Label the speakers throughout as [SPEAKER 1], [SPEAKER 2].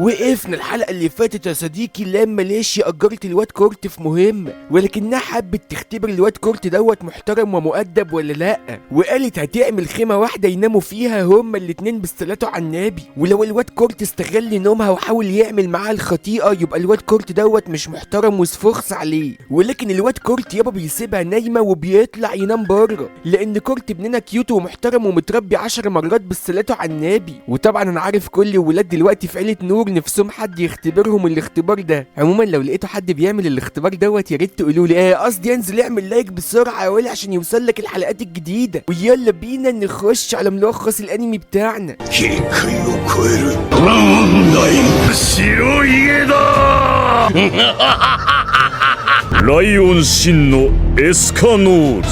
[SPEAKER 1] وقفنا الحلقة اللي فاتت يا صديقي لما ليشيا اجرت الواد كورت في مهمة، ولكنها حبت تختبر الواد كورت دوت محترم ومؤدب ولا لا، وقالت هتعمل خيمة واحدة يناموا فيها هما الاتنين بالصلاة على النبي، ولو الواد كورت استغل نومها وحاول يعمل معاها الخطيئة يبقى الواد كورت دوت مش محترم وسفخس عليه. ولكن الواد كورت يابا بيسيبها نايمة وبيطلع ينام بره، لان كورت ابننا cute ومحترم ومتربي 10 مرات بالصلاة على النبي. وطبعا انا عارف كل ولاد دلوقتي في عيله نور نفسهم حد يختبرهم الاختبار ده. عموما لو لقيتوا حد بيعمل الاختبار دوت يا ريت تقولوا لي، ايه قصدي انزل اعمل like بسرعة يا ولي عشان يوصل لك الحلقات الجديدة. ويلا بينا نخش على ملخص الانمي بتاعنا.
[SPEAKER 2] 限界を超える白ひげだ。ライオン真のエスカノール。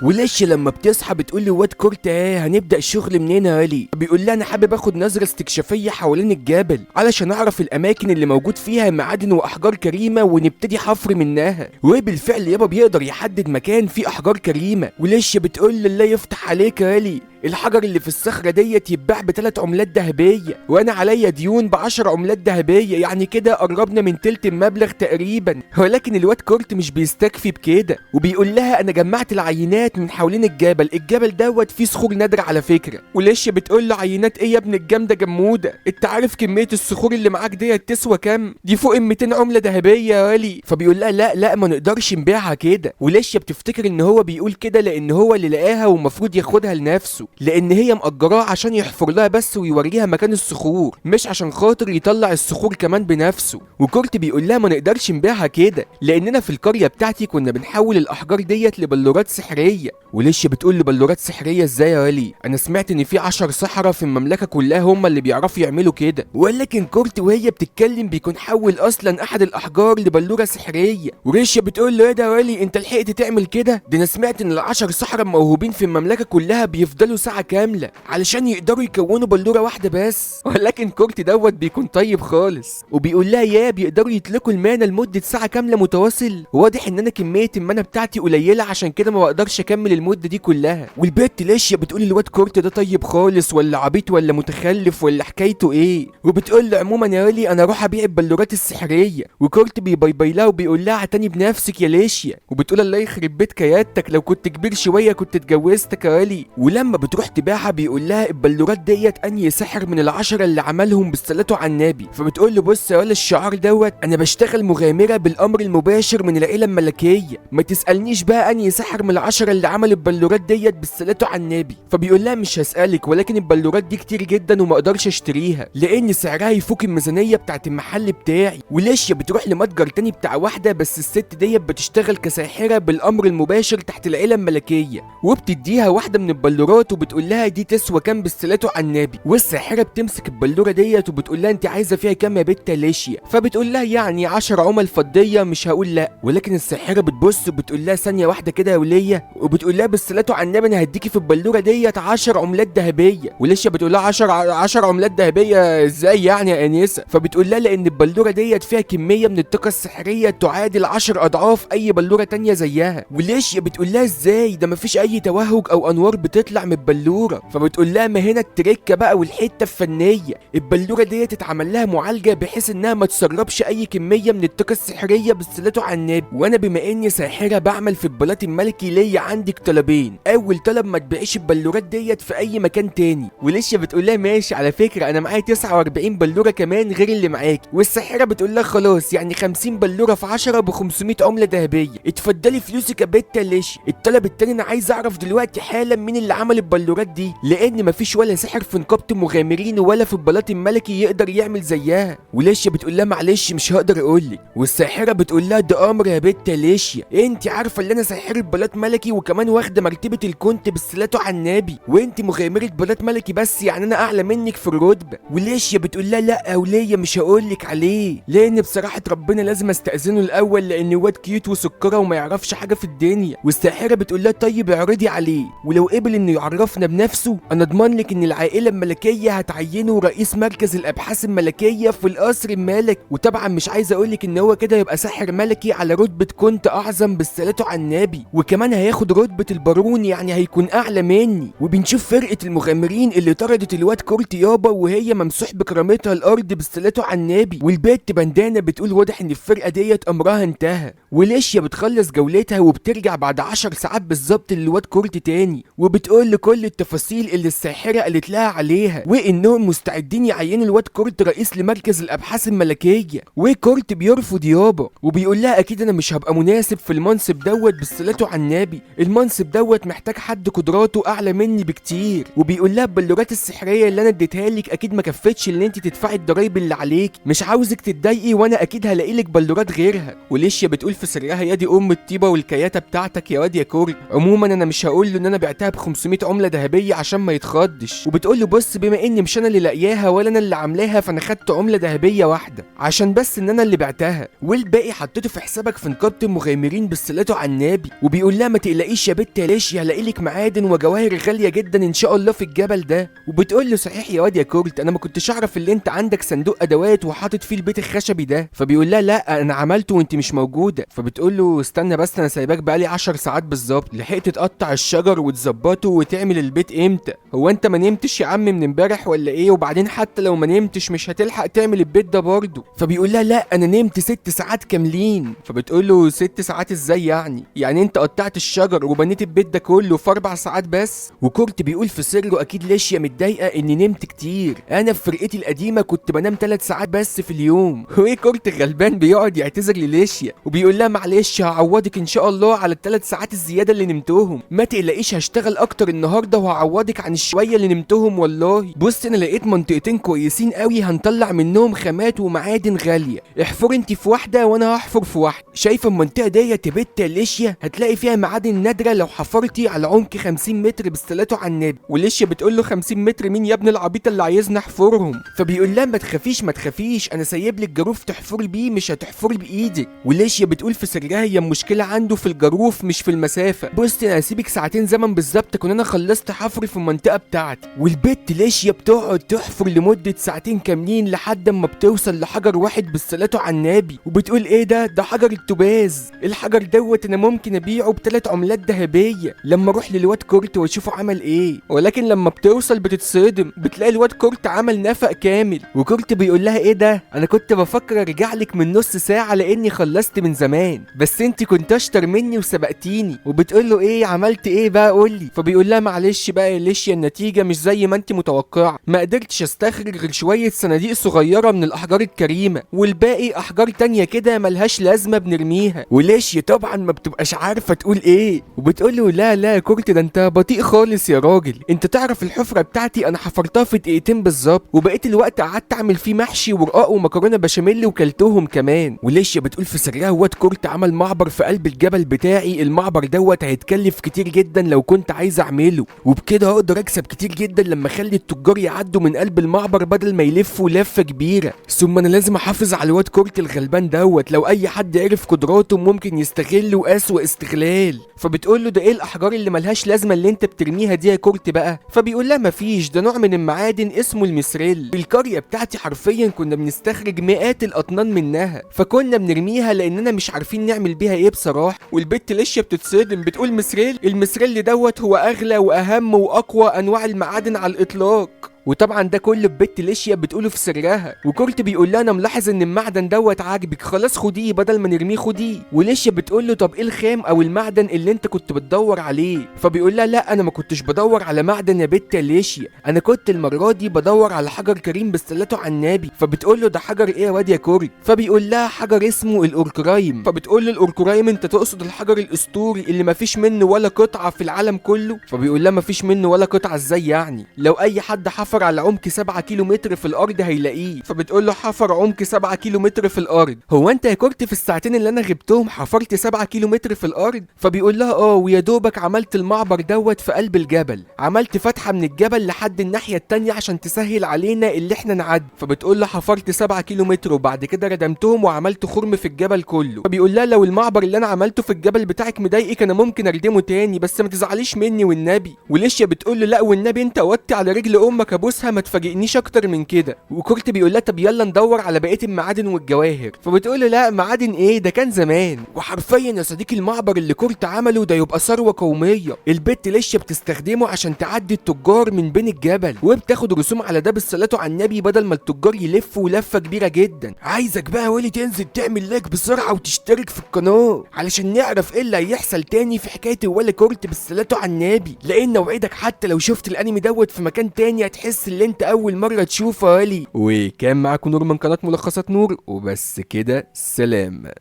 [SPEAKER 1] وليش لما بتصحى بتقول لواد كورت ايه هنبدا الشغل منين يا علي؟ بيقول لها انا حابب اخد نظره استكشافيه حوالين الجبل علشان اعرف الاماكن اللي موجود فيها معادن واحجار كريمة ونبتدي حفر منها. وبالفعل يابا بيقدر يحدد مكان فيه احجار كريمة. وليش بتقول له الله يفتح عليك يا علي، الحجر اللي في الصخرة ديت يتباع ب3 عملات ذهبية وانا عليا ديون ب10 عملات ذهبية، يعني كده قربنا من تلت المبلغ تقريبا. ولكن الواد كورت مش بيستكفي بكده وبيقول لها انا جمعت العينات من حوالين الجبل، الجبل دوت فيه صخور نادرة على فكرة. وليش بتقول له عينات ايه يا ابن الجامدة جمودة، انت عارف كمية الصخور اللي معاك ديت تسوى كام؟ دي فوق ال 200 عملة ذهبية يا ولي. فبيقول لها لا لا ما نقدرش نبيعها كده. وليش بتفتكر ان هو بيقول كده لان هو اللي لقاها ومفروض ياخدها لنفسه، لان هي مأجراه عشان يحفر لها بس ويوريها مكان الصخور، مش عشان خاطر يطلع الصخور كمان بنفسه. وكورت بيقول لها ما نقدرش نبيعها كده لاننا في القرية بتاعتي كنا بنحول الاحجار ديت لبلورات سحريه. وليش بتقول له بلورات سحريه ازاي يا ولي؟ انا سمعت ان في 10 سحرة في المملكة كلها هم اللي بيعرفوا يعملوا كده. ولكن كورت وهي بتتكلم بيكون حول اصلا احد الاحجار لبلوره سحريه. وريشيا بتقول له ايه ده يا ولي، انت لحقت تعمل كده؟ ده انا سمعت ان ال10 سحرة الموهوبين في المملكة كلها بيفضلوا ساعة كاملة علشان يقدروا يكونوا بلورة واحدة بس. ولكن كورت دوت بيكون طيب خالص وبيقول لها يا بيقدروا يطلقوا ال mana لمدة ساعة كاملة متواصل، واضح ان انا كمية ال mana بتاعتي قليلة عشان كده ما بقدرش اكمل المدة دي كلها. والبت ليشيا بتقول الواد كورت ده طيب خالص ولا عبيط ولا متخلف ولا حكايته ايه، وبتقول له عموما يا ولي انا اروح ابيع البلورات السحرية. وكورت بيباي لها وبيقول لها اعتني بنفسك يا ليشيا، وبتقول الله يخرب بيت كيادتك لو كنت كبير شوية كنت اتجوزتك يا ولي. ولما بتروح تبيعها بيقول لها البلورات ديت انهي سحر من ال10 اللي عملهم بالصلاة على النبي. فبتقول له بص يا ولي الشعار دوت انا بشتغل مغامرة بالامر المباشر من العيلة الملكية، ما تسالنيش بقى انهي سحر من ال10 اللي عمل البلورات ديت بالصلاة على النبي. فبيقول لها مش هسالك، ولكن البلورات دي كتير جدا وما اقدرش اشتريها لان سعرها يفوق الميزانية بتاعت المحل بتاعي. وليشيا بتروح لمتجر تاني بتاع واحدة بس الست ديت بتشتغل كساحره بالامر المباشر تحت العيلة الملكية، وبتديها واحدة من البلورات وبتقول لها دي تسوى كام بالصلاة على النبي. والساحره بتمسك البلوره ديت وبتقول لها انت عايزه فيها كام يا بت ليشيا؟ فبتقول لها يعني 10 عمل فضية مش هقول لا. ولكن الساحرة بتبص وبتقول لها ثانية واحدة كده يا وليه، وبتقول لها بالصلاة على النبي انا هديكي في البلوره ديت 10 عملات ذهبية. وليشيا بتقول لها 10 عملات ذهبية ازاي يعني يا انسه؟ فبتقول لها لان البلوره ديت فيها كمية من الطاقة السحريه تعادل 10 اضعاف اي بلوره تانية زيها. وليشيا بتقول لها ازاي ده مفيش اي توهج او انوار بتطلع من البلوره؟ فبتقول لها ما هنا التركة بقى والحتة الفنية، البلوره ديت اتعمل لها معالجة بحيث انها ما تسربش اي كمية من الطاقة السحريه بالصلاة على النبي. وانا بما اني ساحرة بعمل في البلاط الملكي ليا عندك طلبين، اول طلب ما تبيعيش البلورات ديت في اي مكان تاني. وليشيا بتقول لها ماشي على فكرة انا معايا 49 بلوره كمان غير اللي معاكي. والساحره بتقول لها خلاص يعني 50 بلوره في 10 ب 500 عمله ذهبية، اتفضلي فلوسك يا بت ليشيا. الطلب التاني انا عايز اعرف دلوقتي حالا مين اللي عمل البلورات دي، لان مفيش ولا ساحر في نقابة المغامرين ولا في البلاط الملكي يقدر يعمل زيها. وليشيا بتقول لها معلش مش هقدر اقول لك. والساحره بتقول لها ده امر يا بت ليشيا، انت عارفه ان انا ساحرة بلاط ملكي وكمان واخده مرتبه الكونت بالصلاة على النبي، وانت مغامرة بلاط ملكي بس يعني انا اعلى منك في الرتبة. وليشيا بتقول لها لا يا وليه مش هقول لك عليه، لان بصراحة ربنا لازم استاذنه الاول لان واد cute وسكره وما يعرفش حاجة في الدنيا. والساحره بتقول لها طيب اعرضي عليه، ولو قبل انه يعرفك هيشرفنا بنفسه، انا اضمن لك ان العائلة الملكية هتعينه رئيس مركز الابحاث الملكية في القصر الملك. وطبعا مش عايز اقول لك ان هو كده يبقى ساحر ملكي على رتبه كنت اعظم بالصلاة على النبي، وكمان هياخد رتبه البارون، يعني هيكون اعلى مني. وبنشوف فرقه المغامرين اللي طردت الواد كورت يابا وهي ممسوح بكرامتها الارض بالصلاة على النبي. والبت بندانه بتقول واضح ان الفرقة ديت امرها انتهى. وليشيا بتخلص جولتها وبترجع بعد 10 ساعات بالظبط للواد كورت تاني، وبتقول لكل التفاصيل اللي الساحرة قالت لها عليها، وانهم مستعدين يعينوا الواد كورت رئيس لمركز الابحاث الملكية. وكورت بيرفض يابا وبيقول لها اكيد انا مش هبقى مناسب في المنصب دوت بالصلاة على النبي، المنصب دوت محتاج حد قدراته اعلى مني بكتير. وبيقول لها البلورات السحريه اللي انا اديتها لك اكيد ما كفتش اللي انت تدفعي الضرايب اللي عليك، مش عاوزك تتضايقي وانا اكيد هلاقي لك بلورات غيرها. وليشيا بتقول في سرها يا دي ام الطيبة والكياته بتاعتك يا واد يا كورت، عموما انا مش هقول له ان انا بعتها ب 500 عمله ذهبية عشان ما يتخضش. وبتقول له بص بما اني مش انا اللي لاقياها ولا انا اللي عاملاها، فانا خدت عمله ذهبية واحدة عشان بس ان انا اللي بعتها، والباقي حطيته في حسابك في نقابة المغامرين بالصلاة على النبي. وبيقول لها ما تقلقيش يا بت يا ليشيا، هلاقي لك معادن وجواهر غالية جدا ان شاء الله في الجبل ده. وبتقول له صحيح يا واد يا كورت، انا ما كنتش اعرف اللي انت عندك صندوق ادوات وحاطط فيه البيت الخشبي ده. فبيقول لها لا انا عملته وانت مش موجودة. فبتقول له استنى بس انا سايباك بقالي 10 ساعات بالظبط، لحقت تقطع الشجر وتظبطه وتعمل البيت امتى؟ هو انت ما نمتش يا عم من امبارح ولا ايه؟ وبعدين حتى لو ما نمتش مش هتلحق تعمل البيت ده برضه. فبيقول لها لا انا نمت 6 ساعات كاملين. فبتقول له 6 ساعات ازاي يعني؟ يعني انت قطعت الشجر وبنيت البيت ده كله في 4 ساعات بس؟ وكورت بيقول في سره اكيد ليشيا متضايقة اني نمت كتير، انا في فرقتي القديمة كنت بنام 3 ساعات بس في اليوم. وايه كورت غلبان بيقعد يعتذر لليشيا وبيقول لها معلش هعوضك ان شاء الله على ال3 ساعات الزيادة اللي نمتهم، ما تقلقيش هشتغل اكتر النهارده وهعوضك عن الشويه اللي نمتهم والله. بص انا لقيت منطقتين كويسين قوي هنطلع منهم خامات ومعادن غالية، احفري انت في واحدة وانا هحفر في واحدة. شايفه المنطقة ديت يا بت يا ليشيا؟ هتلاقي فيها معادن نادرة لو حفرتي على عمق 50 متر بالصلاة على النبي. وليشيا بتقول له 50 متر مين يا ابن العبيط اللي عايزني احفرهم؟ فبيقول لها ما تخافيش ما تخافيش، انا سايب لك جاروف تحفري بيه مش هتحفري بايدك. وليشيا بتقول في سرها هي المشكلة عنده في الجاروف مش في المسافة، بصي انا هسيبك ساعتين زمن بالظبط كون انا خلصت حفر في المنطقة بتاعتي. والبت ليشيا بتقعد تحفر لمدة ساعتين كاملين لحد اما بتوصل لحجر واحد بالصلاة على النبي، وبتقول ايه ده؟ ده حجر التوباز، الحجر دوت انا ممكن ابيعه ب3 عملات ذهبية لما اروح للواد كورت واشوفه عمل ايه. ولكن لما بتوصل بتتصدم، بتلاقي الواد كورت عمل نفق كامل. وكورت بيقول لها ايه ده؟ انا كنت بفكر ارجع لك من نص ساعة لاني خلصت من زمان، بس انت كنت اشطر مني وسبقتيني. وبتقول له ايه عملت ايه بقى قول لي؟ فبيقول لها معلش بقى يا ليشيا النتيجة مش زي ما انت متوقعه، ما قدرتش استخرج غير شوية صناديق صغيرة من الاحجار الكريمة، والباقي احجار تانية كده ملهاش لازمه بنرميها. وليشيا طبعا ما بتبقاش عارفه تقول ايه، وبتقول له لا لا يا كورت ده انت بطيء خالص يا راجل، انت تعرف الحفرة بتاعتي انا حفرتها في دقيقتين بالظبط، وبقيت الوقت قعدت اعمل فيه محشي ورقاق ومكرونه بشاميل وكلتهم كمان. وليشيا بتقول في سرها واد كورت عمل معبر في قلب الجبل بتاعي، المعبر دوت هيتكلف كتير جدا لو كنت عايز اعمله، وبكده هقدر اكسب كتير جدا لما اخلي التجار يعدوا من قلب المعبر بدل ما يلفوا لفه كبيرة. ثم انا لازم احافظ على الواد كورت الغلبان دوت، لو اي حد عرف قدراته ممكن يستغله اسوأ استغلال. فبتقول له ده ايه الاحجار اللي ملهاش لازمه اللي انت بترميها دي يا كورت بقى؟ فبيقول لها مفيش، ده نوع من المعادن اسمه الميثريل، في القرية بتاعتي حرفيا كنا بنستخرج مئات الاطنان منها، فكنا بنرميها لاننا مش عارفين نعمل بيها ايه بصراحة. والبت ليشيا بتتصدم بتقول ميثريل؟ الميثريل دوت هو اغلى واهم واقوى انواع المعادن على الاطلاق. وطبعا ده كله البت ليشيا بتقوله في سرها. وكورت بيقول لها انا ملاحظ ان المعدن دوت عاجبك، خلاص خديه بدل ما نرميه خديه. وليشيا بتقول له طب ايه الخام او المعدن اللي انت كنت بتدور عليه؟ فبيقول لها لا انا ما كنتش بدور على معدن يا بت ليشيا، انا كنت المرة دي بدور على حجر كريم بالصلاة على النبي. فبتقول له ده حجر ايه يا واد يا كورت؟ فبيقول لها حجر اسمه الاوركرايم. فبتقول له الاوركرايم انت تقصد الحجر الاسطوري اللي ما فيش منه ولا قطعه في العالم كله؟ فبيقول لها ما فيش منه ولا قطعه ازاي يعني؟ لو اي حد حفر حفر على عمق 7 كيلو متر في الارض هيلاقيه. فبتقول له حفر عمق 7 كيلو متر في الارض؟ هو انت يا كورت في الساعتين اللي انا غبتهم حفرت 7 كيلو متر في الارض؟ فبيقول لها ويا دوبك عملت المعبر دوت في قلب الجبل، عملت فتحه من الجبل لحد الناحية التانية عشان تسهل علينا اللي احنا نعدي. فبتقول له حفرت 7 كيلو متر وبعد كده ردمتهم وعملت خرم في الجبل كله. فبيقول لها لو المعبر اللي انا عملته في الجبل بتاعك مضايقك انا ممكن اردمه تاني، بس ما تزعليش مني والنبي. وليشيا بتقول له لا والنبي انت وطي على رجل امك ابوسها، ما تفاجئنيش اكتر من كده. وكورت بيقول لها طب يلا ندور على بقية المعادن والجواهر. فبتقول له لا معادن ايه، ده كان زمان. وحرفيا يا صديقي المعبر اللي كورت عمله ده يبقى ثروة قومية، البت ليشيا بتستخدمه عشان تعدي التجار من بين الجبل، وبتاخد رسوم على ده بالصلاة على النبي بدل ما التجار يلفوا لفه كبيرة جدا. عايزك بقى ولي تنزل تعمل like بسرعة وتشترك في القناة علشان نعرف ايه اللي هيحصل تاني في حكاية الولا كورت بالصلاة على النبي، لان اوعدك حتى لو شفت الانمي دوت في مكان تاني هتحس ان انت اول مرة تشوفه يا ولي. وكان معاكم نور من قناة ملخصات نور، وبس كده، سلام.